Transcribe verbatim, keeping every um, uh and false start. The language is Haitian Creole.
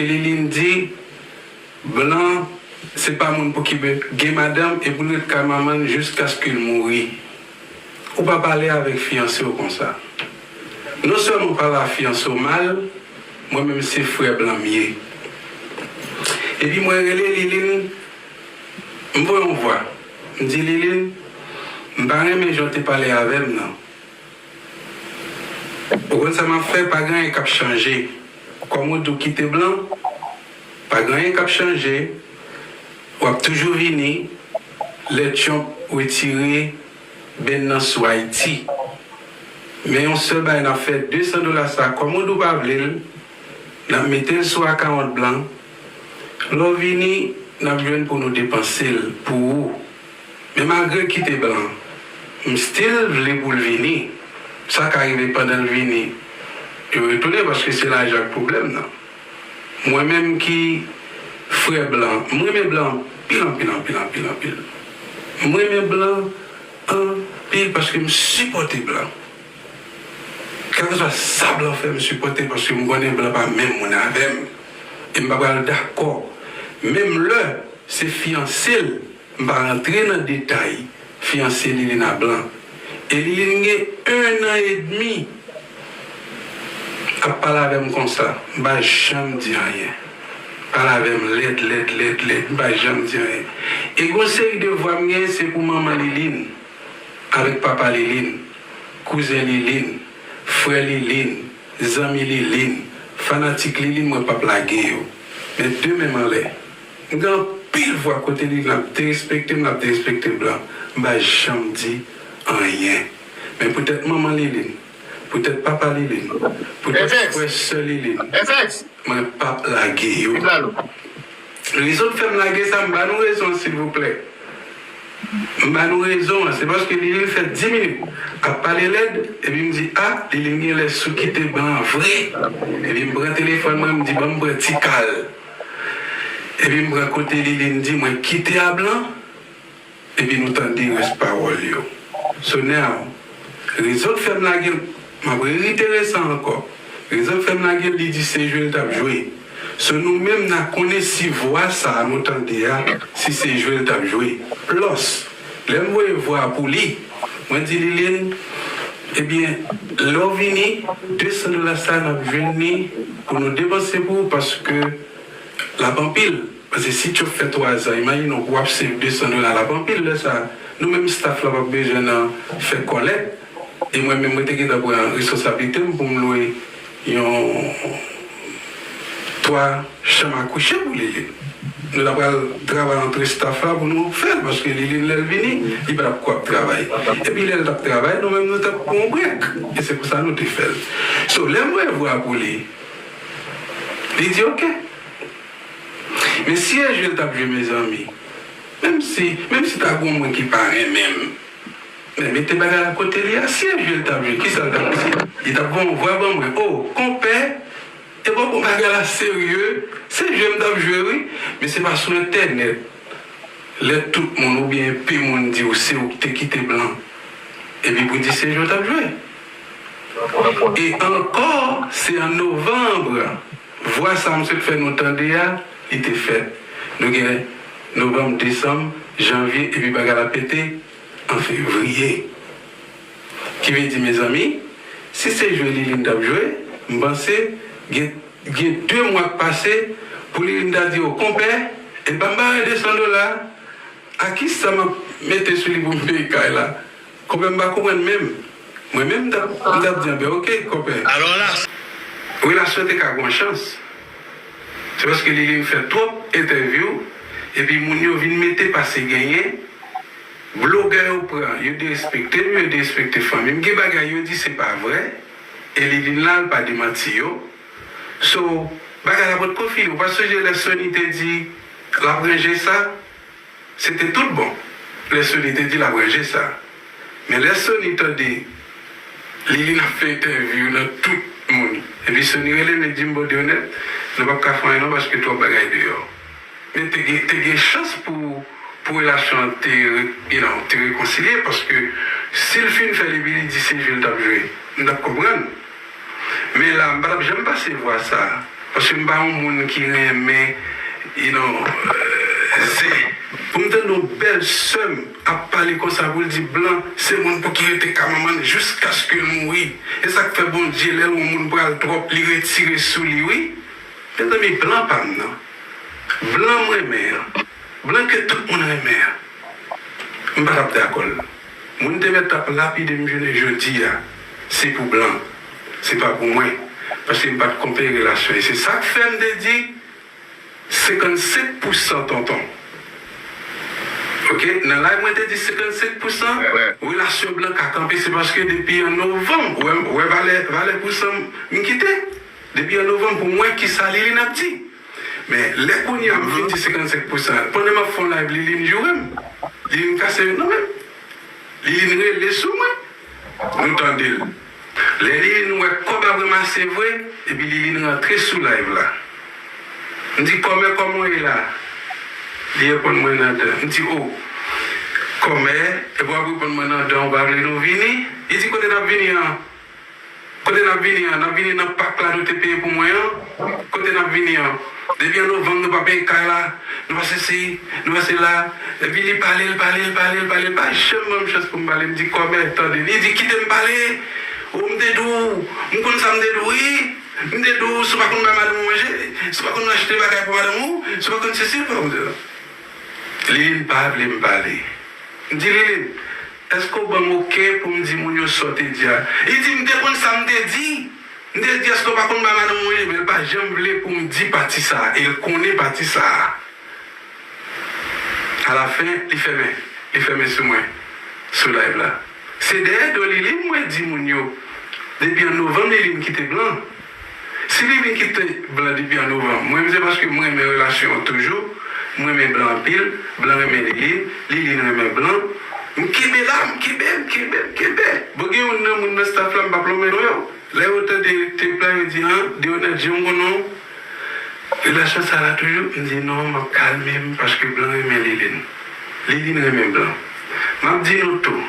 Lilin di, blan se pa moun pou ki be- gen madanm e pou l ret kay manman l jiskaske l mouri. Ou pa pale avèk fiyanse w konsa. Non sèlman w pale a fiyanse w mal, mwen menm se frè blan m ye. Epi mwen rele Lilin, m voye yon vwa. M di, Lilin, m pa renmen jan w te pale avè m nan. Ou konn sa m ap fè, pa gen anyen k ap chanje. Kòm ou di w kite blan, pa gen anyen k ap chanje. W ap toujou vini lè Trump retire bèn nan sou Ayiti. Men yon sèl bagay n ap fè, de san dola sa, kòm ou di w pa vle l, n ap mete l sou akawont blan. Lè w vini, n ap jwenn pou nou depanse l pou ou. Men malgre l kite blan, m still vle pou l vini. Sa ka rive pandan l vini, yo retounen paske se lajan k pwoblèm nan. Mwen menm ki frè blan, m renmen blan anpil, anpil, anpil, anpil, anpil. M renmen blan anpil paske m sipòte blan. Kèlkeswa sa blan fè, m sipòte paske m konnen blan pa menm moun avè m. E m pa pral dakò. Menm lè se fiyanse l, m pa rantre nan detay fiyanse Lilin a blan. E Lilin gen en an edmi ap pale avè m konsa, m pa janm di anyen. Pale avè m lèd, lèd, lèd, lèd, m pa janm di anyen. E gon seri de vwa m genyen, se pou manman Lilin, avèk papa Lilin, kouzen Lilin, frè Lilin, zanmi Lilin, fanatik Lilin, mwen p ap lage yo. Men de men m anlè. M gen anpil vwa kote Lilin ap derespekte m, l ap derespekte blan. M pa janm di anyen. Men poutèt manman Lilin, poutèt papa Lilin, poutèt frè sè Lilin, mwen p ap lage yo. Rezon k fè m lage sa, m ba nou rezon, silvouplè. M ba nou rezon an, se paske Lilin fè dis minit ap pale lèd, epi m di, a, Lilin genlè sou kite blan an vre. Epi m pran telefòn mwen, m di, ban m pran ti kal. Epi m pran kote Lilin di mwen kite a blan, epi nou tande rès pawòl yo. So now, rezon k fè m lage l, m ap reitire sa ankò. Rezon k fè m lage l, li di se jwe l t ap jwe. So nou menm n a konnen si vwa sa a nou tande a, si se jwe l t ap jwe. Plus, lè m voye vwa a pou li, mwen di Lilin, ebyen, lè w vini, de san dola sa a n ap jwenn li pou nou depanse pou ou paske l ap anpil. Paske si Trump fè twa zan, imajine w pou w ap save de san dola, l ap anpil lè sa a. Nou menm staff la p ap bezwen nan fè kòlèt. E mwen menm, mwen te gentan pran responsablite m pou m lwe yon twa chanm a kouche pou Lilin. Nou ta pral travay antre staff la pou nou fè l, paske Lilin lè l vini, li pa t ap ko ap travay. Epi lè l t ap travay, nou menm nou t ap pran yon brèk. E se konsa nou te fè l. So, lè m voye vwa pou li, li di, oke. Men si e jwe l t ap jwe, mezanmi, menm si, menm si ta gon moun ki pa renmen m, men mete bagay la kote li a, si e jwe l t ap jwe, kisa l t ap di? Li t ap voye yon vwa ban mwen, o, konpè, e bon, bon, bagay la serye, se jwe m t ap jwe, wi, men se pa sou entènèt. Lè tout moun oubyen enpe moun di w se ou ki te kite blan, epi pou di se jwe w t ap jwe. E ankò, se an novanm, vwa sa m sot fè nou tande a, li te fèt. Nou gen novanm, desanm, janvye, epi bagay la pete an fevriye. Ki vle di, mezanmi, si se jwe Lilin t ap jwe, m panse gen, gen de mwa k pase pou Lilin ta di, o, konpè, e ban m bare de san dola, a kisa m ap mete sou li pou m peye kay la? Konpè, m pa konprann menm. Mwen menm, m t ap, m t ap di, anben, oke, konpè. Alò la, relasyon te ka gon chans. Se paske Lilin fè twòp entèvyou, epi moun yo vin mete pase genyen, blogè yo pran, yo derespekte m, yo derespekte fanmi m. Gen bagay yo di se pa vrè, e Lilin la, l pa demanti yo. So, bagay la potko fini. Ou pa sonje lè Sony te di l ap ranje sa? Se te tout bon lè Sony te di l ap ranje sa. Men lè Sony tande Lilin ap fè entèvyou nan tout moun, epi Sony rele m, li di m, bon, Deonèt, nou p ap ka fè anyen non, paske twòp bagay deyò. Men te gen, te gen chans pou, pou relasyon an te re-, you know, te rekonsilye, paske si l fin fè l epi li di se jwe l t ap jwe, m t ap konprann. Men la, m pa t ap janm pase vwa sa a, Paske m pa yon moun ki renmen, you know, euh, zen. Pou m tande yon bèl sè m ap pale konsa pou l di blan se moun pou ki rete ka manman l jiskaske l mouri. E sa k fè Bondye lè l wè yon moun pral twòp li retire sou li wi. Mezanmi, blan pa m nan. Blan m renmen an. Blan ke tout moun renmen an. M pa t ap dakò l. Moun te mèt t ap lapide m jounen jodi a. Se pou blan. Se pa pou mwen. Paske m pa t konpè relasyon. E se sa k fè m te di senkannsenk pousan tonton. Oke? Nan live mwen te di senkannsenk pousan relasyon blan ka kanpe. Se paske depi an novanm, ou wè, ou wè valè, valè pousan m kite. Depi an novanm pou m wè kisa Liline ap di. Men lè kounye a m fin di senkannsenk pousan, pandan m ap fè yon live Liline joure m. Liline kase nan men m. Liline rele sou mwen. Nou tande l. Lè Liline wè kòb ap ranmase vre, epi Liline rantre sou live la. M di kòmè kòman w ye la? Li reponn mwen nan dan. M di o, kòmè, epi w ap reponn mwen nan dan ou pa vle nou vini? Li di kote n ap vini an? Kote n ap vini an? N ap vini nan pak la nou te peye pou mwen an? Kote n ap vini an? Depi an novanm nou pa peye kay la, nou pa sesi, nou pa sela. Epi li pale, l pale, l pale, l pale, l pa janm ban m chans pou m pale. M di kòmè, tande. Li di kite m pale. O, m te di w, m konn sa m te di w wi. M te di w si w pa konn bay madanm ou manje, si w pa konn achte bagay pou madanm ou, si w pa konn sesi, pa konn sela. Liline pa vle m pale. M di Liline, èske w ban m oke pou m di moun yo sa w te di a? Li di m te konn sa m te di. M te di èske w pa konn bay madanm ou manje, men l pa janm vle pou m di pati sa a, e l konnen pati sa a. Alafen, li fèmen, li fèmen sou mwen, sou live la. Se dèyè do Liline mwen di moun yo, depi an novanm Liline kite blan. Si Liline kite blan depi an novanm, mwen se paske mwen renmen relasyon an toujou, mwen renmen blan anpil, blan renmen Liline, Liline renmen blan. M kenbe la, m kenbe, m kenbe, m kenbe. Bon, gen youn nan moun nan staff la, m p ap lonmen non yo. Lè yo tande te plan, yo di, an, Deonette, jan w konnen w, relasyon sa la toujou? M di, non, m ap kalme m, paske blan renmen Liline. Liline renmen blan. M ap di nou tou,